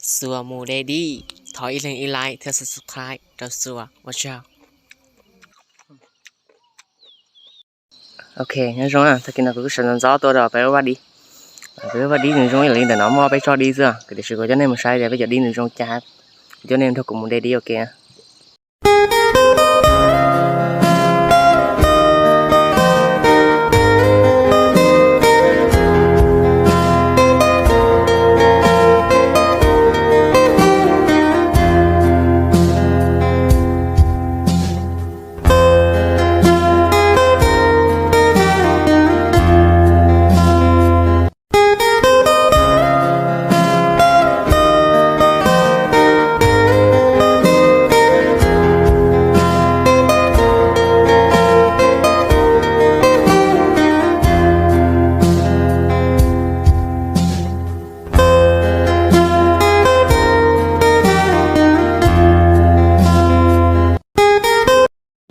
Xuas mus de dib, thov ib leeg ib like thiab subscribe rau Xuas, ua tsaug. Ok, nyob zoo na, tag kis no kuv kuj sawv ntxov ntxov tuaj rau peb lub vaj dib. Peb lub vaj dib nws zoo ib yam li ntawm no muaj peb tsob dib xwb, tiam sis kuv cov nej mus saib tias peb cov dib nws zoo cas, kuv coj nej nrog kuv mus de dib ua ke.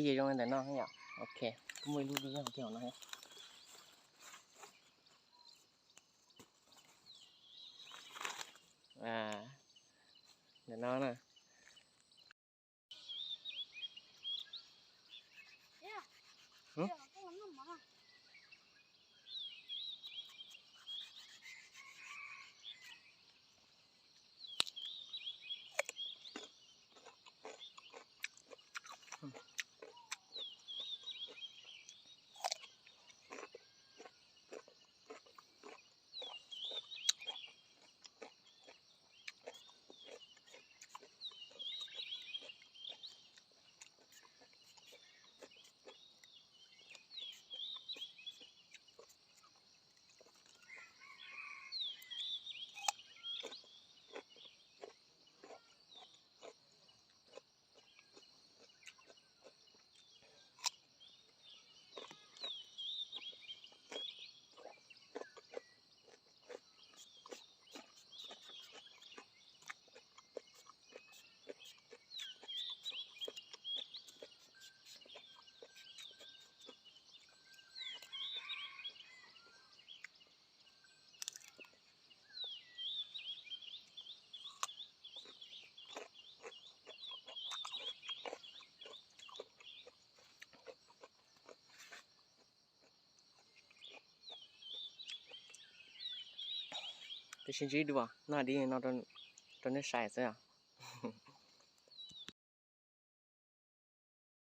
Ces zoo li ntawm no yom. Ok, kuv muaj ib lub dib kiag no thiab. Ntawm no na. Peb sib ntsib dua noj dib no rau nej saib xwb os.